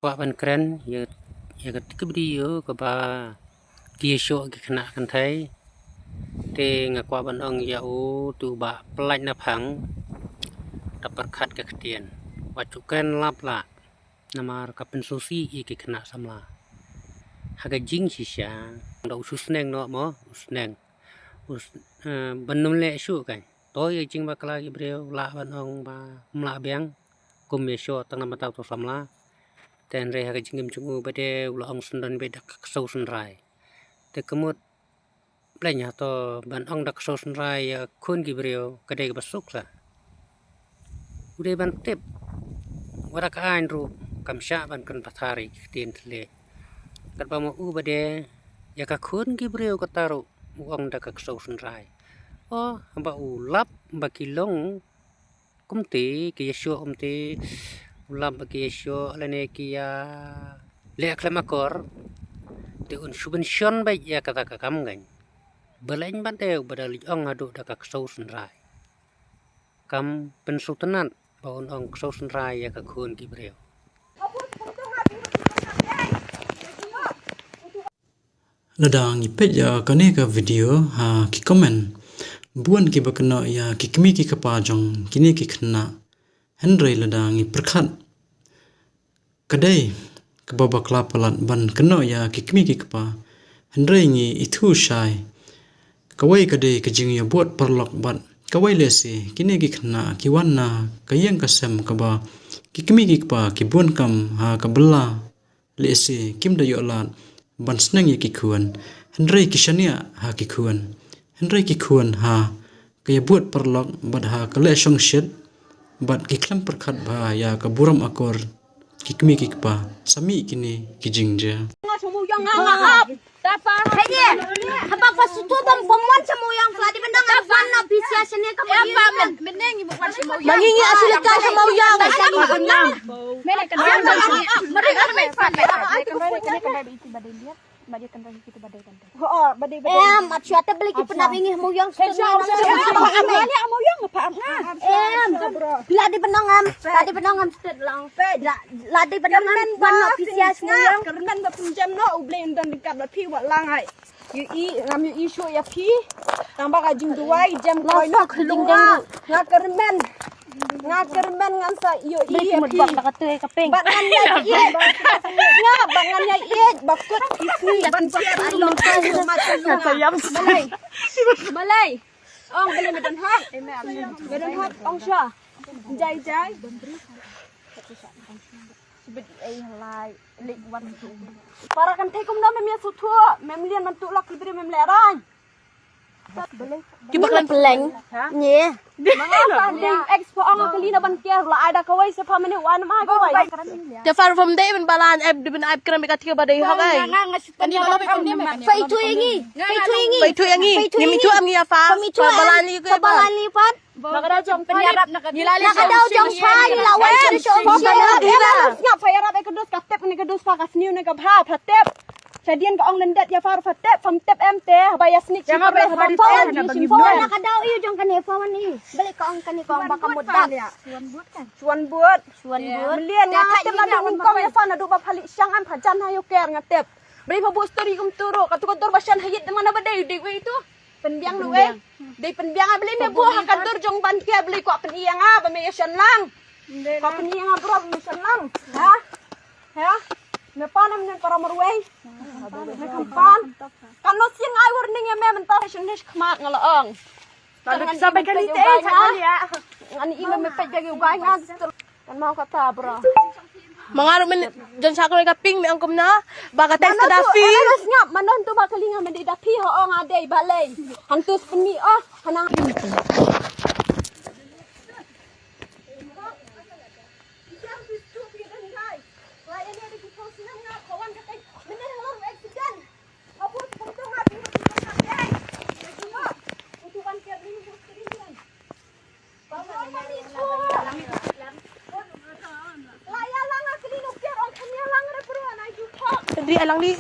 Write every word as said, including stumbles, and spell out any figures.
Kwah ban kren ïa, ïa ka video kaba ki ïashoh ki khynnah kynthei. Te nga kwah ban ong ïa u tu ba pynlait na phang, da pyrkhat ka ktien. Wat shu kren lap lah. Namar ka pynsngewsih ïa ki khynnah samla. Ha ka jingshisha, da u shu sneng noh mo, u sneng. U s-, eh, ban nym leh shuh kan. To ïa ka jingbakla ki briew, lah ban ong ba ym lah biang. Kum ïashoh tang na bynta uto u samla. Te hynrei ha ka jingim jong u ba dei u la ong syndon beit da ka ksew synrai. Te ka mut Blei, hato ban ong da ka ksew synrai ïa ka khun ki briew ka dei kaba suk sa. U dei ban tip. Wat la ka aiñ ruh kam shah ban kren pathar ïa ki ktien thylliej. Katba ma u ba dei ïa ka khun ki briew kata ruh u ong da ka ksew synrai. O, haba u lap ba ki long kumte, ki ïashoh kumte, u lap ba ki ïashoh lane ki ïa leh khlem akor. Te un shu pynshon beit ïa kata ka kam kan. Balei ban te u ba da leit ong haduh da ka ksew synrai. Kam pynsngewtynnat ba un ong ksew synrai ïa ka khun ki briew. Lada ngi peit ïa kane ka video ha ki comment, bun kiba kynnoh ïa ki kmie ki kpa jong kine ki khynnah. Hynrei lada ngi pyrkhat, ka dei kaba bakla palat ban kynnoh ïa ki kmie ki kpa. Hynrei ngi ithuh shai, kawei ka dei ka jingïabud paralok bad kawei lehse kine ki khynnah ki wan na ka ïing ka sem kaba ki kmie ki kpa ki bun kam ha ka bylla. Lehse kim da ïoh lad ban sneng ïa ki khun, hynrei ki shaniah ha ki khun, hynrei ki khun ha ka ïabud paralok bad ha ka leh shongshit bad ki khlem pyrkhat bha ïa ka burom akor ki kmie ki kpa. Sa mih kine ki jingjia. Haba pha sngewthuh bym, bym wan sha Mawïong, pha la dei ban ong em, pha noh phi sha shane ka Mawïong. Ma ngi ngi asuh lehkai sha Mawïong. Ho, ba dei, ba dei. Em, mat shuwa te balei ki pynap ïa ngi ha Mawïong stet. Em, la dei ban ong em, la dei ban ong em stet lang. La, la dei ban ong em, wan noh phi sha Mawïong. Kyrmen ba pynjem noh, U Blei un don ryngkat bad phi, wat la ngai. Ïohi, ngam ïohi shuh ïa phi. Tang ba ka jingduwai jem koi noh. Nga kyrmen. Nga kyrmen ngan sa ïohi ïa phi. Bad ngan ïa ïeit. Nga bad ngan ïa ïeit ba kut phi sni ban pynlong. Balei? Balei? Ong balei, me don hok? Me don hok, ong sha. Jai jai. Para kynthei kumno mem ïa sngewthuh, mem lian ban tuh lok ki briew mem lehraiñ. Ki ba kren pyleng. Ngi. Ma nga pha dei ex pha ong ka kali na ban ker la ai da kawei se pha mane wan ma kawei. Te pha pha dei ban balan ai dei ban ai kren bad ka thik ba dei ha kai. Pha ithuh ïa ngi. Pha ithuh ïa ngi. Pha ithuh ïa ngi. Ngim ithuh am ngi ïa pha. Pha balan ïa ka. Pha balan ïa pha. Ba ka dau jong pha. Ngi la leh. Ba ka dau jong pha, ngi la wan sha sha. Ba ka dau jong pha. Ïa pha ïarap ïa ka dus, ka tep ne ka dus, pha ka sniew ne ka bha, pha tep. Shadien ka ong lyndet ïa pha ruh pha tep, pham tep em te, haba ïa sneak shi paralok haba tep. Phone na ka dau ïa jong kane, phone ïa. Balei ka ong kane, ka ong ba ka mut dang. Shuan bud. Shuan bud. Mlien nga tep naduh nyngkong ïa pha, naduh ba pha lih shang em, pha jan ha ïoh ker nga tep. Balei pha buh story kumtu ruh, katu ka dur ba shan ha ïit, mana ba dei, dei wei tu. Pynbiang noh wei. Dei pynbiang ah, balei me buh ha ka dur jong ban ker, balei kwah pyni ïa nga ba me ïa shan lang. Kwah pyni ïa nga bro ba me shan lang. Ha? Ha? Me pan em ne para marwei. Me kam pan. Kan no sien ai warning ïa me mynta shan ne khmat nga la ong. Sampai kali te, ngan i me peit ka gai nga. Kan mau kata bro. Ma nga ruh men jon shakri ka ping me ong kumno ba ka test ka da phi. Sngap, man don tu ba ka linga men dei da phi ho ong a dei balei. Hang tu speni oh hanang. Dri alang di.